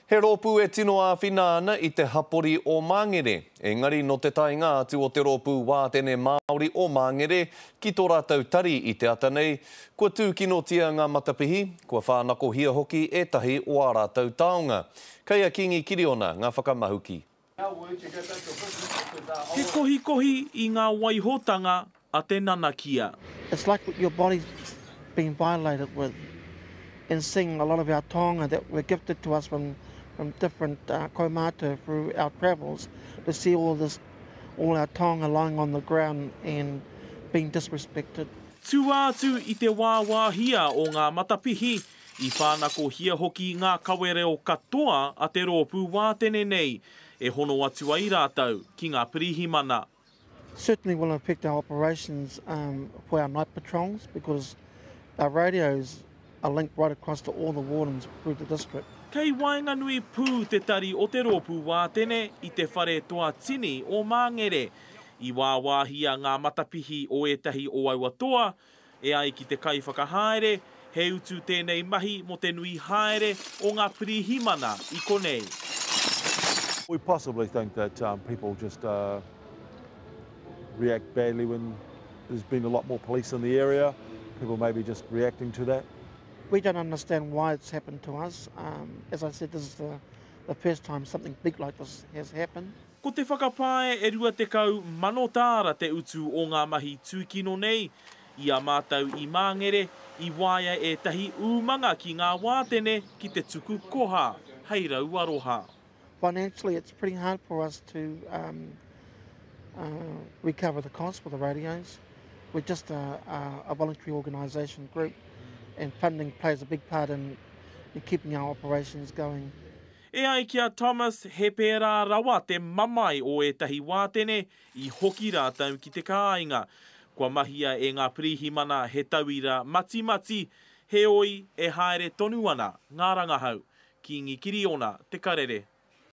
He rōpū e tino āwhina ana i te hapori o Māngere, engari nō te taenga atu o te Rōpū Wātene Māori o Māngere ki tō rātou tari i te ata nei, kua tūkinotia ngā matapihi, kua whānakohia hoki ētahi o ā rātou taonga. Kei a Kingi Kiriona ngā whakamahuki. He kohikohi i ngā waihotanga a te nanakia. It's like your body's been violated with and seeing a lot of our taonga that were gifted to us from from different uh, kaumātua through our travels to see all this all our taonga lying on the ground and being disrespected. Tua atu i te wāwāhia o ngā matapihi, I whānakohia hoki ngā kawereo katoa a te rōpū wātene nei, e hono atu ai rātou ki ngā pirihimana. Certainly will affect our operations for our night patrols because our radios are linked right across to all the wardens through the district. Kei waenganui pū te tari o te rōpū wātene i te whare toa tini o Māngere. I wāwāhia ngā matapihi o ētahi o aua toa, E ai ki te kaiwhakahaere, he utu tēnei mahi mō te nui haere o ngā pirihimana i konei. We possibly think that people just react badly when there's been a lot more police in the area, people may be just reacting to that. We don't understand why it's happened to us. As I said, this is the, the first time something big like this has happened. Ko te whakapae e 20,000 tāra te utu o ngā mahi tūkino nei. I a mātou i Māngere, i waea ētahi umanga ki ngā wātene ki te tuku koha hei rauaroha. Financially it's pretty hard for us to recover the cost for the radios. We're just a, a, a voluntary organisation group and funding plays a big part in, in keeping our operations going. E ai ki a Thomas, he pērā rawa te mamae o ētahi wātene i hoki rātou ki te kāinga. Kua mahia e ngā pirihimana he tauira matimati, heoi e haere tonu ana ngā rangahau. Kīngi Kiriona, Te Karere.